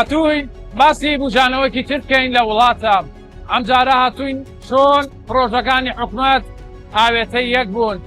هاتووین باسی بوژانەوەکی تر بکەین لە وڵاتە ئەمجارە هاتووین چۆن پرۆژەکانی حکومەت ئاوێتەی یەک بوون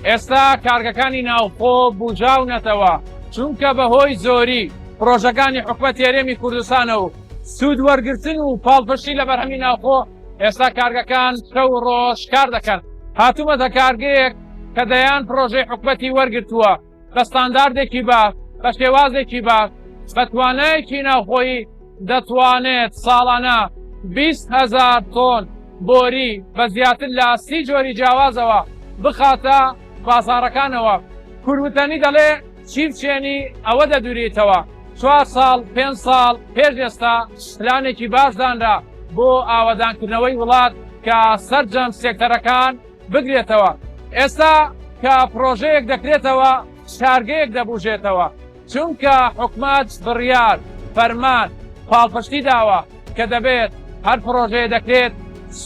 ئێستا کارگەکانی ناوخۆ بوجاونەتەوە چونکە بەهۆی زۆری پرۆژەکانی حکومەت هەرێمی کوردستانە و سوود وەرگرتن و پاڵپشتی لە بەرهەمی ناوخۆ ئێستا کارگەکان شەو ڕۆژ کار دەکەن هاتوومەتە کارگەیەک کە دەیان پرۆژەی حکومەتی وەرگرتووە بە ستانداردێکی باش، بە شێوازێکی باش، بە توانایەکی ناوخۆیی دەتوانێت ساڵانە 20 هەزار تۆن بۆری بە زیاتر لە 30 جۆری جیاوازەوە بخاتە بازاڕەکانەوە. کوروتەنی دەڵێ چی بچێنی ئەوە دەدوریتەوە. چوار ساڵ، پێنج ساڵ پێش ئێستا پلانێکی باش دانرا بۆ ئاوەدانکردنەوەی وڵات کە سەرجەم سێکتەرەکان بگرێتەوە، ئێستا کە پڕۆژەیەک دەکرێتەوە کارگەیەک دەبوژێتەوە، چونکە حکومەت بڕیار، فەرمان، پاڵپشتی داوە کە دەبێت هەر پڕۆژەیە دەکرێت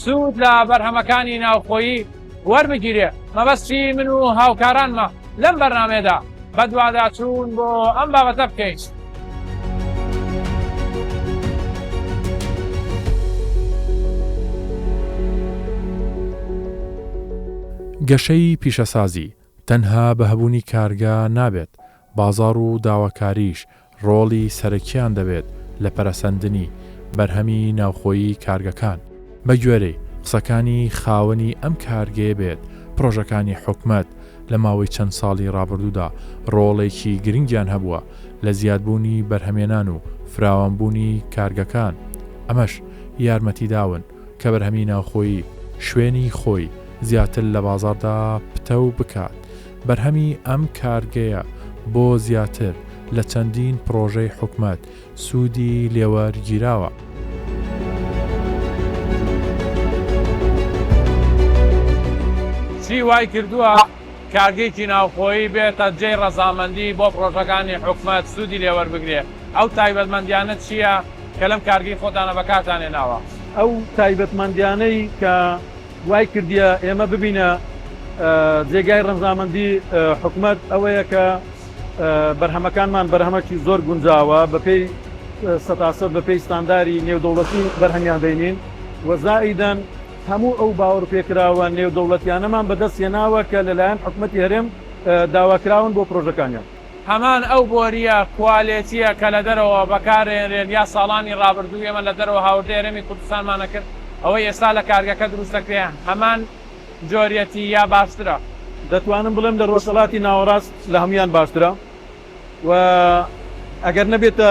سوود لە بەرهەمەکانی ناوخۆیی وەربگیرێ، مەبەستی من و هاوکارانمە لەم بەرنامەیەدا بەدواداچوون بۆ ئەم بابەتە بکەین. گەشەی پیشەسازی تەنها بە هەبوونی کارگە نابێت، بازاڕ و داواکاریش ڕۆڵی سەرەکیان دەبێت لە پەرەسەندنی بەرهەمی ناوخۆیی کارگەکان. بەگوێرەی قسەکانی خاوەنی ئەم کارگەیە بێت، پڕۆژەکانی حکومەت لە ماوەی چەند ساڵی ڕابردوودا ڕۆڵێکی گرنگیان هەبووە لە زیادبوونی بەرهەمێنان و فراوانبوونی کارگەکان، ئەمەش یارمەتیداون کە بەرهەمی ناوخۆیی شوێنی خۆی زیاتر لە بازاڕدا پتەو بکات. بەرهەمی ئەم کارگەیە بۆ زیاتر لە چەندین پڕۆژەی حکومەت سوودی لێوەرگیراوە. چی وای کردووە کارگەیەکی ناوخۆیی بێتە جێی ڕەزامەندی بۆ پڕۆژەکانی حکومەت سوودی لێوەربگرێ؟ ئەو تایبەتمەندیانە چییە کە لەم کارگەی خۆتانە بەکارتان هێناوە؟ ئەو تایبەتمەندیانەی کە وای کردیە ئێمە ببینە جێگای ڕەزامەندی حکومەت ئەوەیە کە بەرهەمەکانمان بەرهەمەکی زۆر گونجاوە بەپێی سەتاسەد بەپێی ستانداری نێودەوڵەتی بەرهەمیان دەینین و زائیدەن هەموو ئەو باوەڕپێکراوە نێودەوڵەتیانەمان بەدەست هێناوە کە لەلایەن حکومەتی هەرێم داواکراون بۆ پرۆژەکانیان. هەمان ئەو بۆرییە کوالێتییە کە لە دەرەوە بەکارێنرێن یا ساڵانی ڕابردوو ئێمە لە دەرەوە هاوردەی هەرێمی کوردستانمان ئەکرد، ئەوەی ئێستا لە کارگەکە دروست دەکرێ هەمان جۆریەتی یا باشترە؟ دەتوانم بڵێم لە ڕۆژهەڵاتی ناوەڕاست لە هەموویان باشترە و ئەگەر نەبێتە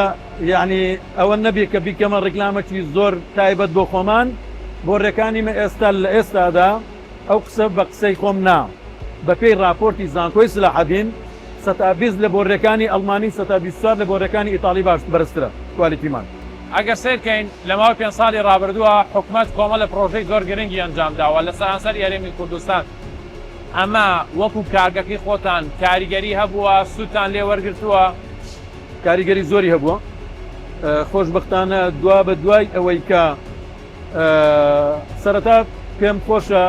یەعنی ئەوە نەبێ کە بیکەمە ڕیکلامەکی زۆر تایبەت بۆ خۆمان بۆ ڕێکانی مە ئێستا لە ئێستادا ئەو قسە بە قسەی خۆم نا بە پێی ڕاپۆرتی زانکۆی سلاحەدین سەتا 20 لە بۆڕیەکانی ئەڵمانی و سەتا 24 لە بۆڕیەکانی ئیتاڵی باش بەرزترە کوالیتیمان. ئەگەر سەیر کەین لە ماوەی پێنج ساڵی ڕابردووە حکومەت کۆمەڵە پڕۆژەی زۆر گرنگی ئەنجام داوە لە سەرانسەری هەرێمی کوردستان، ئەمە وەکو کارگەکەی خۆتان کاریگەری هەبووە سوودتان لێ وەرگرتووە؟ کاریگەری زۆری هەبووە، خۆشبەختانە دوا بە دوای ئەوەی کە سەرەتا پێم خۆشە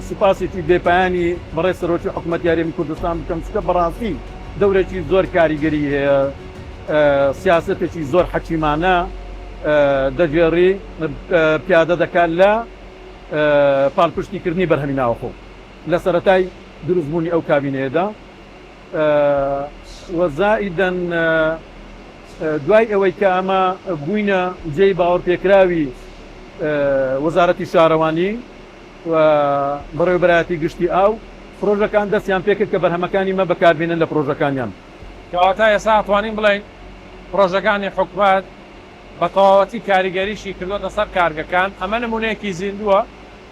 سوپاسێکی بێپایانی بەڕێز سەرۆکی حکومەتی هەرێمی کوردستان بکەم چونکە بەڕاستی دەورێکی زۆر کاریگەری هەیە سیاسەتێکی زۆر حەکیمانە دەگێڕی پیادە دەکات لە پاڵپشتیکردنی بەرهەمی ناوەخۆ لە سەرەتای دروستبوونی ئەو کابینەیەدا و زائیدەن دوای ئەوەی کە ئەمە بووینە جێی باوەڕپێکراوی وەزارەتی شارەوانی و بەڕێوەبەرایەتی گشتی ئاو، پرۆژەکان دەستیان پێکرد کە بەرهەمەکانی مە بەکاربێنن لە پرۆژەکانیان. کەواتە ئێستا ئەتوانین بڵێین پرۆژەکانی حکومەت بە تەواوەتی کاریگەریی کردۆتە سەر کارگەکان، ئەمە نمونەیەکی زیندووە،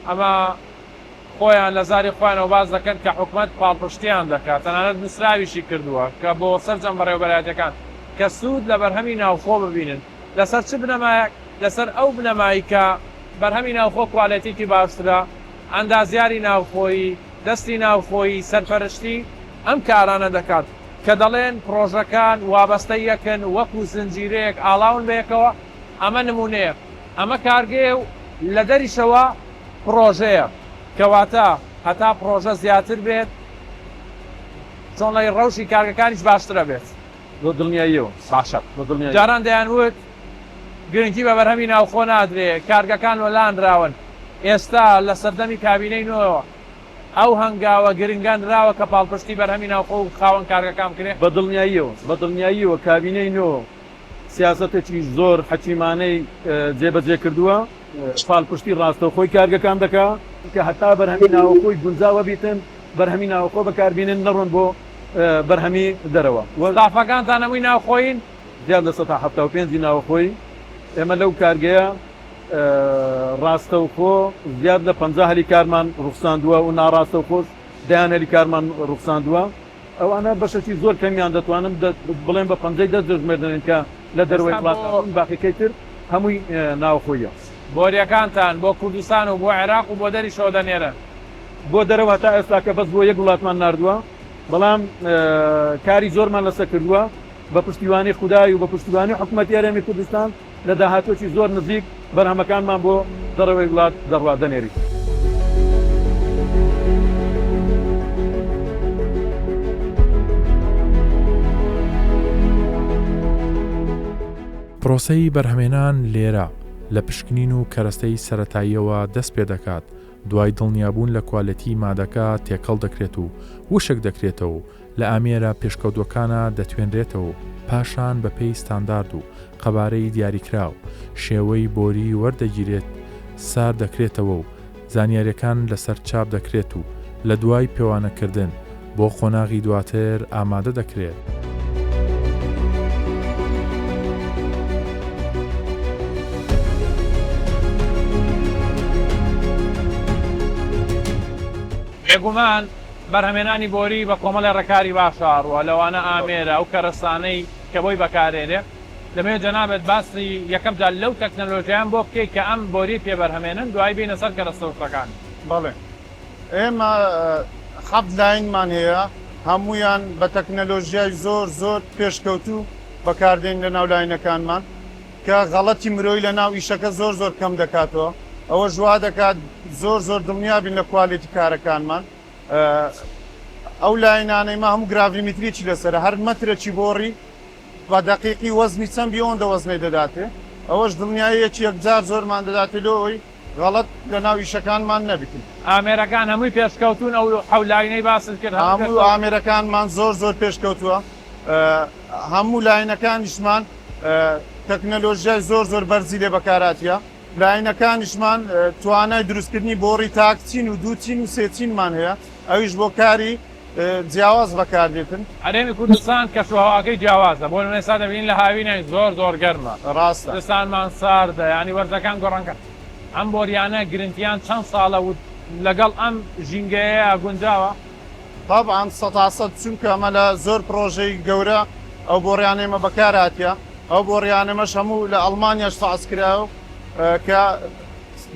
ئەمە خۆیان لە زاری خۆیانەوە باس دەکەن کە حکومەت پاڵپشتیان دەکات، تەنانەت نوسراویشی کردووە کە بۆ سەرجەم بەڕێوەبەرایەتیەکان کە سوود لە بەرهەمی ناوخۆ ببینن، لەسەر چ بنەمایەک؟ لەسەر ئەو بنەمای کە بەرهەمی ناوخۆ کوالێتیکی باشترە، ئەندازیاری ناوخۆیی، دەستی ناوخۆیی سەرپەرشتی ئەم کارانە دەکات، کە دەڵێن پڕۆژەکان وابەستەی یەکن، وەکو زنجیرەیەک ئاڵاون بەیەکەوە، ئەمە نمونەیە، ئەمە کارگەیە و لە دەریشەوە پڕۆژەیە، کەواتە هەتا پڕۆژە زیاتر بێت چۆنڵی ڕەوشی کارگەکانیش باشترە بێت. بە دڵنیاییەوە. باشە بە دڵنیاییەوە. جاران دەیان وت. گرنگی بە بەرهەمی ناوخۆ نادرێ، کارگەکان وەلانراون، ئێستا لە سەردەمی کابینەی نۆوە ئەو هەنگاوە گرنگە نراوە کە پاڵپشتی بەرهەمی ناوخۆ و خاوەن کارگەکان بکرێ؟ بە دڵنیاییەوە، بە دڵنیاییەوە کابینەی نۆ سیاسەتێکی زۆر حەکیمانەی جێبەجێ کردووە، پاڵپشتی ڕاستەوخۆی کارگەکان دەکا کە هەتا بەرهەمی ناوەخۆی گونجاوە بیتن، بەرهەمی ناوەخۆ بەکاربینن نەڕۆن بۆ بەرهەمی دەرەوە. ستافەکانتان هەمووی ناوخۆیین؟ زیاد لە 75% ی ناوەخۆی ئێمە لەو کارگەیە ڕاستەوخۆ زیاد لە 50 هەلی کارمان ڕوخساندووە و ناڕاستەوخۆش دەیان هەلی کارمان ڕوخساندووە. ئەوانە بەشەکی زۆر کەمیان دەتوانم بڵێم بە پەنجەی دەست دەژمێردرێن کە لە دەرەوەی وڵات هاتوون، باقیەکەی تر هەمووی ناوخۆییە. بۆریەکانتان بۆ کوردستان و بۆ عێراق و بۆ دەریشەوە دەنێرن؟ بۆ دەرەوە هەتا ئێستاکە بەس بۆ یەک وڵاتمان ناردووە، بەڵام کاری زۆرمان لەسەر کردووە، بە پشتیوانی خودای و بە پشتیوانی حکومەتی هەرێمی کوردستان لە داهاتووەکی زۆر نزیک بەرهەمەکانمان بۆ دەرەوەی وڵات دەڕوا دەنێرین. پرۆسەی بەرهەمهێنان لێرە لە پشکنین و کەرەستەی سەرەتاییەوە دەست پێدەکات، دوای دڵنیابوون لە کوالێتی مادەکە تێکەڵ دەکرێت و وشک دەکرێتەوە و لە ئامێرە پێشکەوتووەکانا دەتوێنرێتەوە و پاشان بەپێی ستاندارد و قەبارەی دیاریکراو شێوەی بۆری وەردەگیرێت سارد دەکرێتەوە و زانیاریەکان لەسەر چاپ دەکرێت و لە دوای پێوانەکردن بۆ قۆناغی دواتر ئامادە دەکرێت. بێگومان بەرهەمێنانی بۆری بە کۆمەڵێ ڕێکاری باشە ئەڕوا، لەوانە ئامێرە، ئەو کەرەستانەی کە بۆی بەکارێنێ. دەمەوێت جەنابت باسی یەکەم جار لەو تەکنەلۆژیایەم بۆ بکەی کە ئەم بۆریەی پێ بەرهەمێنن، دوایی بێینە سەر کەرەستە و شتەکانی. بەڵێ. ئێمە حەفت line مان هەیە، هەموویان بە تەکنەلۆژیای زۆر زۆر پێشکەوتوو بەکاردێن لەناو line ەکانمان، کە غەڵەتی مرۆیی لەناو ئیشەکە زۆر زۆر کەم دەکاتەوە، ئەوەش وا دەکات زۆر زۆر دڵنیا بین لە quality کارەکانمان. ئەو line انەی مە هەموو gravimetry لەسەرە، هەر مەترەکی بۆڕی بە دەقیقی وەزنی چەند بی ئەوەندە وەزنەی دەداتێ، ئەوەش دڵنیاییەکی یەکجار زۆرمان دەداتێ لۆ ئەوەی غەڵەت لە ناو ئیشەکانمان نەبیتن. ئامێرەکان هەمووی پێشکەوتوون ئەو حەو line ەی باست کرد هەمووی هەموو پێشکەوتوون؟ ئامێرەکانمان زۆر زۆر پێشکەوتووە هەموو line ەکانیشمان تەکنەلۆژیای زۆر زۆر بەرزی لێ بەکارهاتیە line ەکانیشمان توانای دروستکردنی بۆڕی تاک چین و دوو چین و سێ چینمان هەیە ئەویش بۆ کاری جیاواز بەکاردێتن. هەرێمی کوردستان کەش و هەواکەی جیاوازە بۆ نمونە ئێستا دەبینین لە هاوینای زۆر زۆر گەرمە ڕاستە. زستانمان ساردە یانی وەرزەکان گۆڕانکە ئەم بۆریانە گرنتیان چەند ساڵە و لەگەڵ ئەم ژینگەیەیا گونجاوە؟ تەبعەن سەتا سەد چونکە ئەمە لە زۆر پڕۆژەی گەورە ئەو بۆڕیانەی ئێمە بەکار هاتیە ئەو بۆڕیانەمەش هەموو لە ئەڵمانیاش فەعس کراوە کە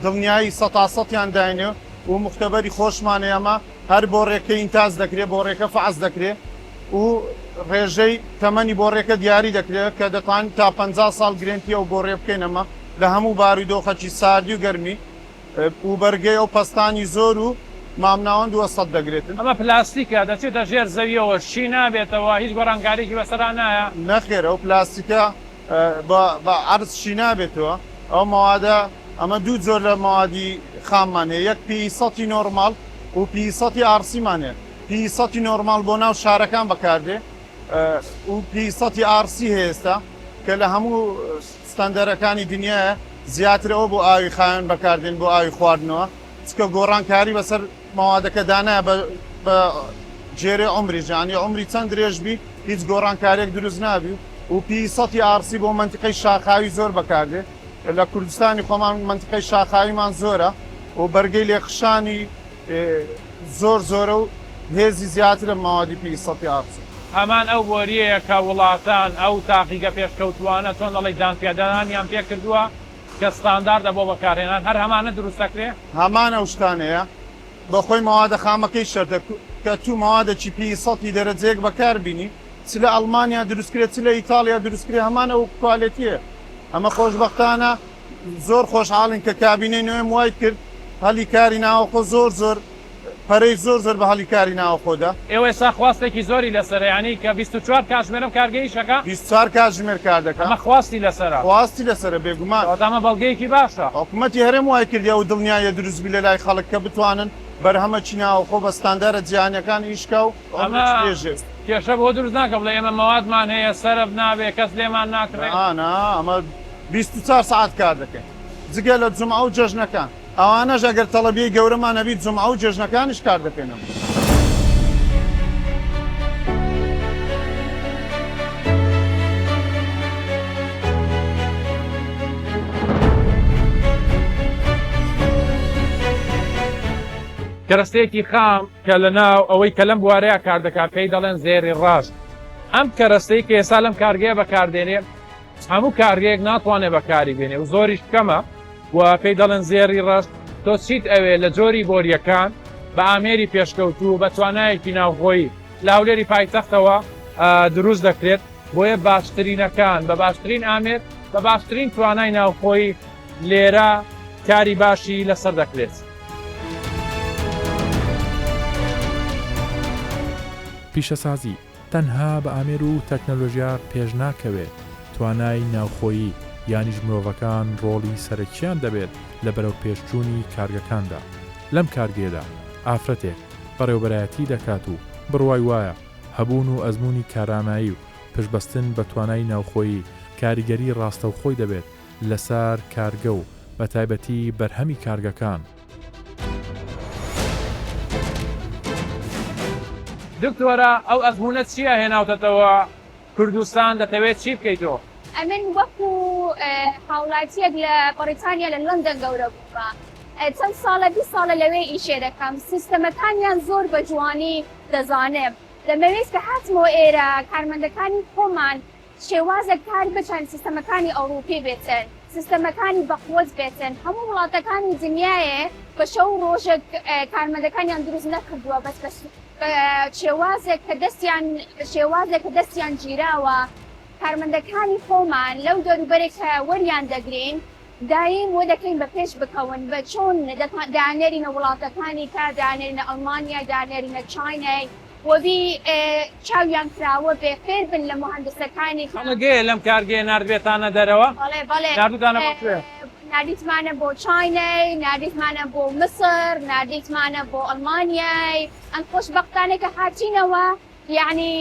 دڵنیایی سەتا سەتیان داینێ و موختەبەری خۆشمانە ئەمە هەر بۆڕێکە ئینتاج دەکرێ بۆڕێکە فەعس دەکرێ و ڕێژەی تەمەنی بۆڕێکە دیاری دەکرێ کە دەتوانین تا 50 ساڵ گرێنتی ئەو بۆڕێ بکەین ئەمە لە هەموو بارودۆخەکی ساردی و گەرمی و بەرگەی ئەو پەستانی زۆر و مامناوەند و وەسەت دەگرێتن. ئەمە پلاستیکە دەچێتە ژێر زەویەوە شی نابێتەوە هیچ گۆڕانکاریەکی بەسەرا نایە؟ نەخێر ئەو پلاستیکە بە بە عەرز شی نابێتەوە ئەو مەوادە ئەمە دوو جۆر لە مەوادی خاممان هەیە یەک پی سەتی normal و پی سەتی RC مان هەیە پی سەتی normal بۆ ناو شارەکان بەکاردێ و پی سەتی RC هەیە ئێستا کە لە هەموو ستاندەرەکانی دنیایە زیاتر ئەوە بۆ ئاوی خاوێن بەکاردێن بۆ ئاوی خواردنەوە چکە گۆڕانکاری بەسەر مەوادەکە دانایە بە بە گێرەی عومریش یانی عومری چەند درێژ بی هیچ گۆڕانکاریەک دروست نابی و پی سەتی RC بۆ مەنتیقەی شاخاوی زۆر بەکاردێ لە کوردستانی خۆمان مەنتیقەی شاخاویمان زۆرە و بەرگەی لێخشانی زۆر زۆرە و هێزی زیاترە مەوادی پی سەتی RC. هەمان ئەو بۆریەیە کە وڵاتان ئەو تاقیگە پێشکەوتووانە چۆن دەڵێی دانپیادانانیان پێکردووە کە ستانداردە بۆ بەکارهێنان هەر هەمانە دروست دەکرێ؟ هەمان ئەو شتانەیە بەخۆی مەوادە خامەکەی شەرتە کە تو مەوادەکی پی سەتی دەرەجەیەک بەکار بینی چ لە ئەڵمانیا دروست کرێ چ لە ئیتاڵیا دروست کرێ هەمان ئەو کوالێتیەیە ئەمە خۆشبەختانە زۆر خۆشحاڵین کە کابینەی نۆیەم وای کرد هەلی کاری ناوەخۆ زۆر زۆر. پەرەی زۆر زۆر بە هەڵی کاری ناوەخۆدا. ئێوە ئێستا خواستێکی زۆری لەسەرە یانی کە 24 کاتژمێر ئەم کارگە ئیش ئەکا؟ 24 کاتژمێر کار دەکا. ئەمە خواستی لەسەرە. خواستی لەسەرە بێگومان. کەواتە ئەمە بەڵگەیەکی باشە. حکومەتی هەرێم وای کردیە ئەو دڵنیاییە دروست بی لەلای خەڵک کە بتوانن بەرهەمەکی ناوەخۆ بە ستاندارە جیهانیەکان ئیش کا و ئەمە عومرێکی درێژ بێت. کێشە بۆ دروست ناکا بڵێ ئێمە مەوادمان هەیە سەرف نابێ کەس لێمان ناکڕێ؟ نا نا ئەمە 24 سەعات کار دەکەین جگە لە جومعە و جەژنەکان. ئەوانەش ئەگەر تەڵەبیەی گەورەمان هەبی جومعە و جێژنەکانیش کار دەکەینەوە. کەرەستەیەکی خام کە لەناو ئەوەی کە لەم بوارەیە کار دەکات پێی دەڵێن زێری ڕاست ئەم کەرەستەی کە ئێستا لەم کارگەیە بەکاردێنێ هەموو کارگەیەک ناتوانێت بەکاری بێنێ و زۆریش کەمە و پێی دەڵێن زێڕی ڕەش، تۆ چیت ئەوێ لە جۆری بۆرییەکان بە ئامێری پێشکەوتوو بە توانایەکی ناوخۆیی لە هەولێری پایتەختەوە دروست دەکرێت، بۆیە باشترینەکان بە باشترین ئامێر بە باشترین توانای ناوخۆیی لێرە کاری باشی لەسەر دەکرێت. پیشەسازی تەنها بە ئامێر و تەکنەلۆژیا پێشناکەوێ، توانای ناوخۆیی یانیش مرۆڤەکان ڕۆڵی سەرەکیان دەبێت لە بەرەوپێشچوونی کارگەکاندا. لەم کارگەیەدا ئافرەتێک بەڕێوبەرایەتی دەکات و بڕوای وایە هەبوون و ئەزموونی کارامایی و پشتبەستن بە توانای ناوخۆیی کاریگەری ڕاستەوخۆی دەبێت لەسەر کارگە و بەتایبەتی بەرهەمی کارگەکان. دکتۆرە ئەو ئەزموونە چییە هێناوتەتەوە کوردستان دەتەوێت چی بکەیت تۆ؟ ئەمن وەکو هاوڵاتیەک لە بەڕیتانیا لە لەندەن گەورە بوومە چەند ساڵە 20 ساڵە لەوێ ئیشێ دەکەم سیستەمەکانیان زۆر بە جوانی دەزانم دەمەوێت کە هاتمەوە ئێرە کارمەندەکانی خۆمان شێوازێک کار بکەن سیستەمەکانی ئەوڕوپی بێتن سیستەمەکانی بەقوەت بێتن هەموو وڵاتەکانی دنیایێ بە شەو ڕۆژێک کارمەندەکانیان دروست نەکردووە بەس بە شێوازێک کە دەستیان بە شێوازێک کە دەستیان گیراوە کارمەندەکانی خۆمان لەو دەروبەرێک کە وەریان دەگرین دایم وە دەکەین بە پێش بکەون بە چۆن دانێرینە وڵاتەکانی کە دانێرینە ئەڵمانیای دانێرینە چاینای وەبی چاویان کراوە بێ فێر بن لە موهەندسەکانی کە. خەڵک هەیە لەم کارگەیە ناردبێتانە دەرەوە؟ بەڵێ بەڵێ. ناردوتانە بۆ کوێ؟ ناردیتمانە بۆ چاینای، ناردیتمانە بۆ میسر، ناردیتمانە بۆ ئەڵمانیای، ئەم خۆشبەختانە کە هاتینەوە یەعنی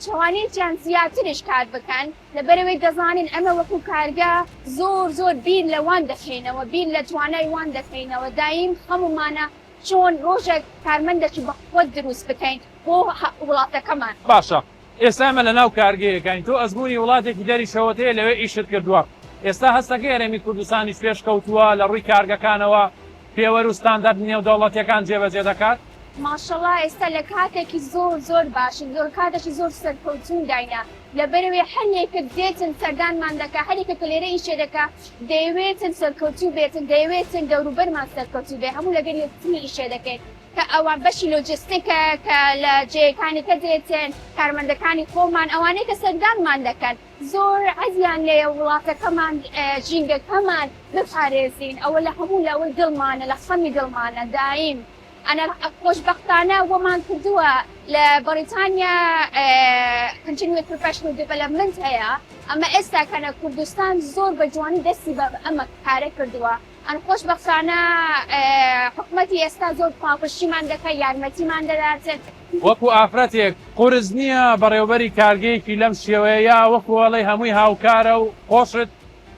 توانیتیان زیاتریش کار بکەن لەبەرئەوەی دەزانین ئەمە وەکو کارگە زۆر زۆر بیر لە وان دەکەینەوە بیر لە توانای وان دەکەینەوە دایم خەممانە چۆن ڕۆژێک کارمەندێکی بەقوەت دروست بکەین بۆ وڵاتەکەمان. باشە ئێستا ئێمە لەناو کارگەیەکاین تۆ ئەزموونی وڵاتێکی دەریشەوەت هەیە لەوێ ئیشت کردووە ئێستا هەستەکەی هەرێمی کوردستانیش پێشکەوتووە لە ڕووی کارگەکانەوە پێوەر و ستاندارد نێودەوڵەتیەکان جێبەجێ دەکات؟ ماشەڵا ئێستا لە کاتێکی زۆر زۆر باشین زۆر کاتێکی زۆر سەرکەوتوون داینا لەبەرئەوەی هەریەکە دێتن سەردانمان دەکا هەریەکە کە لێرە ئیشێ دەکا دەیەوێتن سەرکەوتوو بێتن دەیەوێتن دەوروبەرمان سەرکەوتوو بێ هەموو لەگەر یەکتری ئیشێ دەکەین کە ئەوان بەشی لۆجستیکە کە لە جێیەکانی کە دێتن کارمەندەکانی خۆمان ئەوانەی کە سەردانمان دەکەن زۆر حەزیان لێیە وڵاتەکەمان ژینگەکەمان بپارێزین ئەوە لە هەموو لەوەی دڵمانە لە خەمی دڵمانە دایم ئەنا خۆشبەختانە وەمان کردووە لە بەڕیتانیا Continuous Professional Development هەیە ئەمە ئێستا کەنە کوردستان زۆر بە جوانی دەستی بە ئەمە کارە کردووە ئەن خۆشبەختانە حکومەتی ئێستا زۆر پاڵپشتیمان دەکات یارمەتیمان دەداتن. وەکو ئافرەتێک قورس نییە بەڕێوبەری کارگەیەکی لەم شێوەیە یا وەکو ئەڵێی هەمووی هاوکارە و خۆشت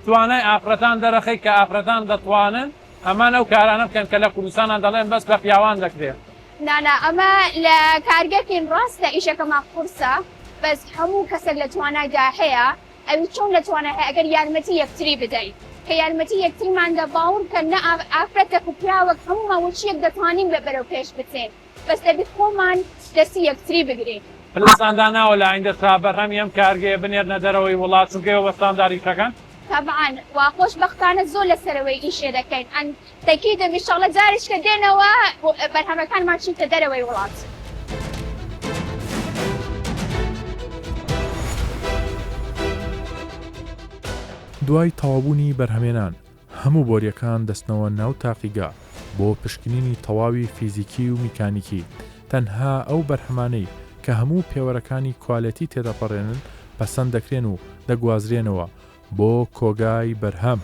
توانای ئافرەتان دەرەخەی کە ئافرەتان دەتوانن هەمان ئەو کارانە بکەن کە لە کوردستانا دەڵێن بەس بە پیاوان دەکرێ. نانا ئەمە لە کارگەکین ڕاستە ئیشەکەمان قورسە بەس هەموو کەسێک لە توانایدا هەیە ئەوی چۆن لە توانای هەیە ئەگەر یارمەتی یەکتری بدەین کە یارمەتی یەکتریمان دا باوڕ کە نە ئافرەتەک و پیاوەک هەموومان وەچیەک دەتوانین بە بەرەو پێش بچین بەس دەبی خۆمان دەستی یەکتری بگرین. پلانتان داناوە لە ئایندەشا بەرهەمی ئەم کارگەیە بنێرنە دەرەوەی وڵات چونکە ئێوە بە ستاندارد ئیشەکەن؟ تەبعەن وا خۆشبەختانە زۆر لە سەرەوەی ئیشێ دەکەین ئەن تەکیدم ئیشاڵە جارێک کە دێنەوە بەرهەمەکانمان چیتە دەرەوەی وڵات. دوای تەواوبوونی بەرهەمێنان، هەموو بۆرییەکان دەچنەوە ناو تاقیگە. بۆ پشکنینی تەواوی فیزیکی و میکانیکی، تەنها ئەو بەرهەمانەی کە هەموو پێوەرەکانی کوالێتی تێدەپەڕێنن پەسەند دەکرێن و دەگوازرێنەوە بۆ کۆگای بەرهەم.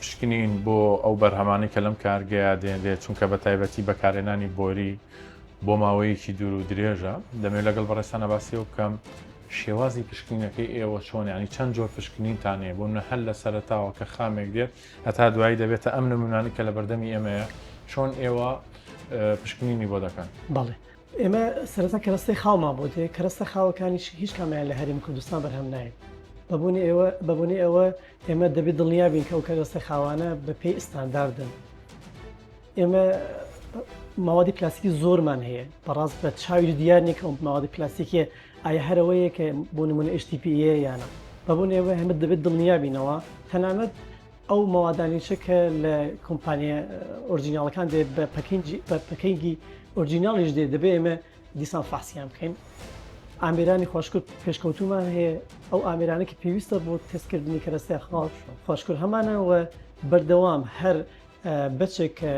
پشکنین بۆ ئەو بەرهەمانەی کە لەم کارگەیە دێنرێت، چونکە بە تایبەتی بەکارهێنانی بۆری بۆ ماوەیەکی دوور و درێژە، دەمەوێت لەگەڵ بەڕێزتانا باسی ئەوە بکەم شێوازی پشکنینەکەی ئێوە چۆنە، یانی چەند جۆر پشکنینتان هەیە، بۆ نمونە هەر لە سەرەتاوە کە خامێک دێت هەتا دوایی دەبێتە ئەم نمونانەی کە لە بەردەمی ئێمەیە، چۆن ئێوە پشکنینی بۆ دەکەن؟ بەڵێ ئێمە سەرەتا کەرەستەی خاومان بۆ دێ، کەرەستە خاوەکانیش هیچ کامیان لە هەرێمی کوردستان بەرهەم نایەن. بەبوونی ئێوە بەبوونی ئەوە ئێمە دەبێت دڵنیا بین کە ئەو کەرەستە خاوانە بە پێی ئستانداردن. ئێمە ماوادی پلاستیکی زۆرمان هەیە بەڕاست بە چاوی دیار نییە کە ئەو ماوادی پلاستیکیە ئایا هەرەوەیە کە بۆ نمونە HDPE یانە بەبوون ئێوە هەمە دەبێت دڵنیا بینەوە تەنانەت ئەو مەوادانیشە کە لە کۆمپانیا original ەکان دێت بە packaging ی بە packaging ی original یش دێت دەبێ ئێمە دیسان فەحسیان بکەین. ئامێرانی خۆشکرد پێشکەوتومان هەیە ئەو ئامێرانە کە پێویستە بۆ تێستکردنی کەرەستەی خاو خۆشکرد هەمانە و بەردەوام هەر بەچێک کە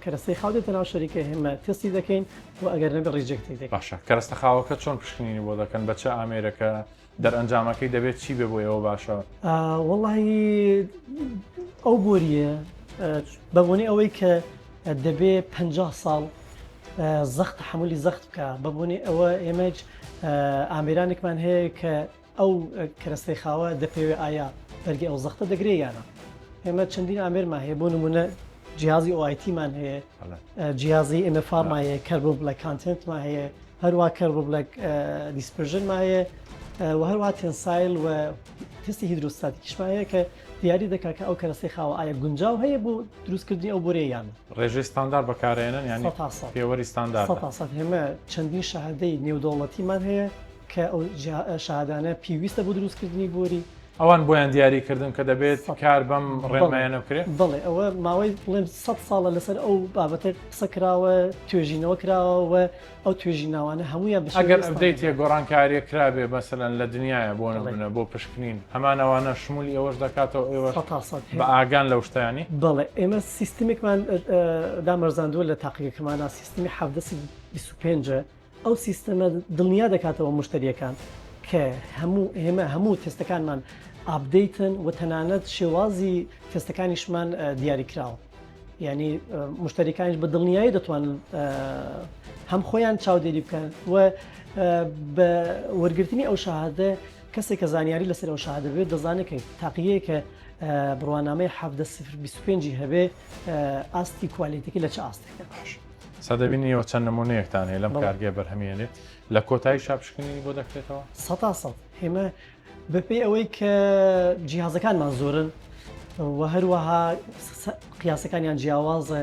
کەرەستەی خاو دێتە ناو شەریکە ئێمە تێستی دەکەین و ئەگەر نەبێ reject ی دەکەین. باشە کەرەستە خاوەکە چۆن پشکنینی بۆ دەکەن بە چ ئامێرەکە دەرئەنجامەکەی دەبێت چی بێ بۆ ئێوە باشە؟ وەڵی ئەو بۆریە بە بۆنەی ئەوەی کە دەبێ پ ساڵ زەخت تەحەمولی زەخت بکە بە بۆنەی ئەوە ئێمەج ئامێرانێکمان هەیە کە ئەو کەرەستەی خاوە دەپێوێ ئایا بەرگی ئەو زەختە دەگرێ یانە ئێمە چەندین ئامێرمان هەیە بۆ نمونە جیازی OIT مان هەیە جیازی MFR مان هەیە carbon black content مان هەیە هەروا carbon black dispersion مان هەیە و هەروە tensile و تستی hydrostatic یشمان هەیە کە دیاری دەکات کە ئەو کەرەسەی خاوە ئایا گونجاو هەیە بۆ دروستکردنی ئەو بۆریە یان. ڕێژەی ستاندار بەکارئێنن یانی پێوەری ستانداردە؟ سەتا سەد ئێمە چەندین شەهادەی نێودەوڵەتیمان هەیە کە ئەو شەهادانە پێویستە بۆ دروستکردنی بۆری. ئەوان بۆیان دیاری کردن کە دەبێت کار بەم ڕێنمایانە بکرێت؟ بەڵێ ئەوە ماوەی بڵێم سەد ساڵە لەسەر ئەو بابەتە قسە کراوە، توێژینەوە کراوە و ئەو توێژیناوانە هەموویان بە شێوەی ئەگەر update ێک گۆڕانکارییەک کرابێ مەسەلەن لە دنیایە بۆ نمونە بۆ پشکنین هەمان ئەوانە شمولی ئەوەش دەکاتەوە ئێوەش بە ئاگان لەو شتانی؟ بەڵێ ئێمە سیستمێکمان دامەرزاندووە لە تاقیگەکەمانا سیستمی 17 25 ئەو سیستەمە دڵنیا دەکاتەوە مشتریەکان کە هەموو ئێمە هەموو تێستەکانمان update ن و تەنانەت شێوازی تێستەکانیشمان دیاری کراوە. یعنی مشتریکانیش بە دڵنیایی دەتوانن هەم خۆیان چاودێری بکەن و بە وەرگرتنی ئەو شەهادە کەسێک کە زانیاری لەسەر ئەو شەهادە بێت دەزانێت کە تاقیەیە کە بڕوانامەی 17.25 هەبێ ئاستی quality ەکەی لە چ ئاستێکە باش سادەبینیەوە چەند نمونەیەکتان هەیە لەم کارگەیە بەرهەمێنێت لە کۆتایی شاپشکنینی بۆ دەکرێتەوە سەتا سەد ئێمە بەپێی ئەوەی کە جیهازەکانمان زۆرن و هەروەها قیاسەکانیان جیاوازە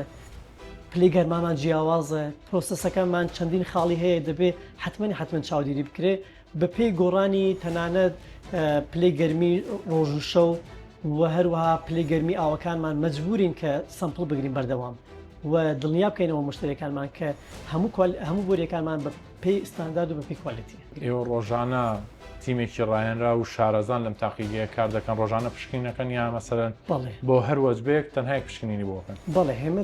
پلی گەرمامان جیاوازە process ەکەمان چەندین خاڵی هەیە دەبێ حتمما حتمما چاودێری بکرێ بەپێی گۆڕانی تەنانەت پلی گەرمی ڕۆژ و شەو و هەروەها پلی گەرمی ئاوەکانمان مەجبورین کە sample بگرین بەردەوام و دڵنیا بکەینەوە مشتریەکانمان کە هەموو هەموو بۆریەکانمان بە پێی ستاندارد و بە پێی quality. ئێوە ڕۆژانە تیمێکی ڕاهێنراو و شارەزان لەم تاقیگەیە کار دەکەن، ڕۆژانە پشکنین ئەکەن یا مەسەلەن بەڵێ. بۆ هەر وەجبەیەک تەنها یەک پشکنینی بۆ ئەکەن؟ بەڵێ ئێمە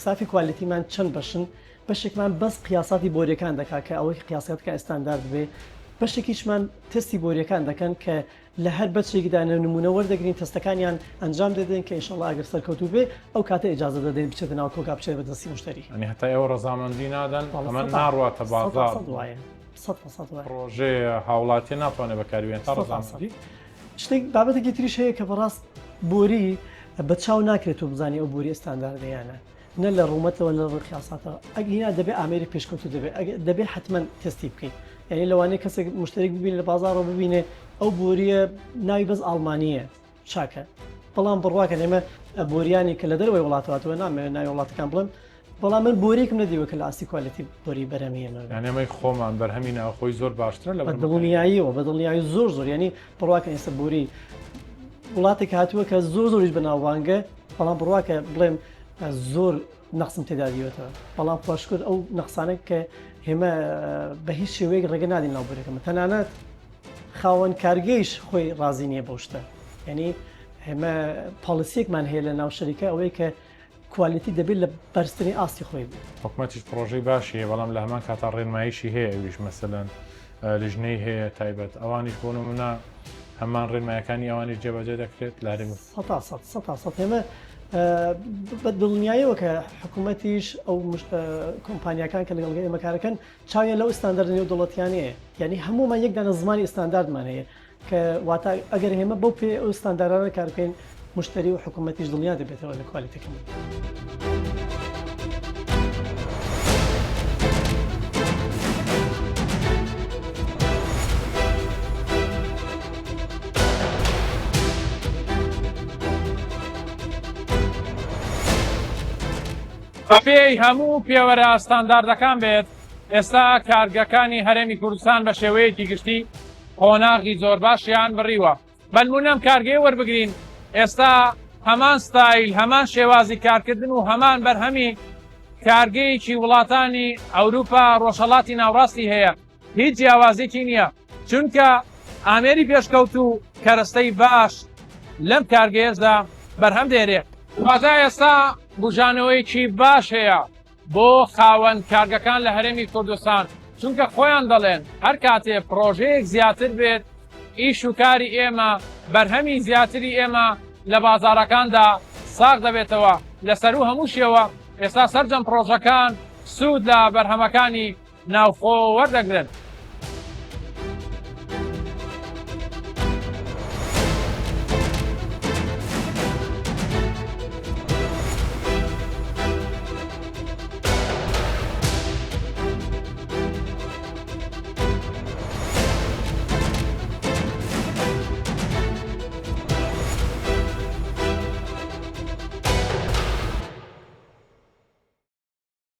ستافی quality مان چەند بەشن، بەشێکمان بەس قیاساتی بۆریەکان دەکات کە ئەوەی قیاساتەکە ئستاندارد بێ، بەشێکیشمان تێستی بۆریەکان دەکەن کە لە هەر بەچێکدا نموونە وەردەگرین تەستەکانیان ئەنجام دەدەین کە ئینشەڵا ئەگەر سەرکەوتوو بێ ئەو کاتە ئیجازە دەدەین بچێتە ناو کۆگا بچێت بە دەستی مشتەری. یانی هەتا ئێوە ڕەزامەندی نادەن ئەمە ناڕواتە بازاڕ. سەد وایە سەد لە سەد وایە. پڕۆژەیە هاوڵاتیە ناتوانێت بەکاری بێنێت تا ڕەزامەندی. شتێک بابەتێکی تریش هەیە کە بەڕاست بۆری بە چاو ناکرێت تۆ بزانی ئەو بۆری ستانداردە یان نا. نە لە ڕوومەتەوە نە لە ڕووی قیاساتەوە ئەگینا دەبێ ئامێری پێشکەوتوو دەبێ دەبێ حتمما تێستی بکەیت یعنی لەوانەیە کەسێک مشتەرێک ببینێ لە بازاڕەوە ببینێ ئەو بۆریە ناوی بەس ئاڵمانیە چاکە بەڵام بڕواکە ئێمە بۆریانی کە لە دەرەوەی وڵاتەوە هاتووە نامەوێت ناوی وڵاتەکان بڵێم بەڵام من بۆریکم نەدیوە کە لە ئاستی quality بۆری بەرهەمی ئێمە بێت. یانی ئەمەی خۆمان بەرهەمی ناوخۆی زۆر باشترە لە بە دڵنیاییەوە بە دڵنیایی زۆر زۆر یعنی بڕواکە ئێستا بۆری وڵاتێک هاتووە کە زۆر زۆریش بەناوبانگە بەڵام بڕواکە بڵێم زۆر نەقسم تێدا دیوەتەوە بەڵام خۆشکرد ئەو نەقسانە کە هێمە بە هیچ شێوەیەک ڕێگە نادین ناو بۆریەکەمە تەنانەت خاوەن کارگەیش خۆی ڕازی نییە بەو شتە یعنی. ئێمە policy ێکمان هەیە لە ناو شەریکە ئەوەی کە quality دەبێت لە بەرزترین ئاستی خۆی بێت. حکومەتیش پڕۆژەی باشی هەیە بەڵام لە هەمان کاتا ڕێنماییشی هەیە ئەویش مەسەلەن لیژنەی هەیە تایبەت ئەوانیش بۆ نمونە هەمان ڕێنمایەکانی ئەوانیش جێبەجێ دەکرێت لە هەرێمی سەتا سەد سەتا سەد ئێمە بە دڵنیایەوە کە حکوومەتیش ئەو کۆمپانیاکان کە لەگەڵ ئێمە کارەکەن چاویان لەو ستاندەردە نێودەوڵەتیانەیە یعنی هەموومان یەک دانە زمانی ستانداردمان هەیە کە واتا ئەگەر ئێمە بەو پێ ئەو ستاندارانە کار بکەین مشتری و حکوومەتیش دڵنیا دەبێتەوە لە quality ەکەمان. بەپێی هەموو پێوەرە ستانداردەکان بێت، ئێستا کارگەکانی هەرێمی کوردستان بە شێوەیەکی گشتی قۆناغی زۆر باشیان بڕیوە. بەنمونە ئەم کارگەیە وەربگرین، ئێستا هەمان ستایل، هەمان شێوازی کارکردن و هەمان بەرهەمی کارگەیەکی وڵاتانی ئەوروپا، ڕۆژهەڵاتی ناوڕاستی هەیە، هیچ جیاوازیەکی نییە، چونکە ئامێری پێشکەوتوو و کەرەستەی باش لەم کارگەیەشدا بەرهەم دێنێ. واتە ئێستا بوژانەوەیەکی باش هەیە بۆ خاوەن کارگەکان لە هەرێمی کوردستان، چونکە خۆیان دەڵێن هەر کاتێ پڕۆژەیەک زیاتر بێت ئیش و کاری ئێمە، بەرهەمی زیاتری ئێمە لە بازاڕەکاندا ساغ دەبێتەوە، لە سەروو هەمووشیەوە ئێستا سەرجەم پڕۆژەکان سوود لە بەرهەمەکانی ناوخۆ وەردەگرن.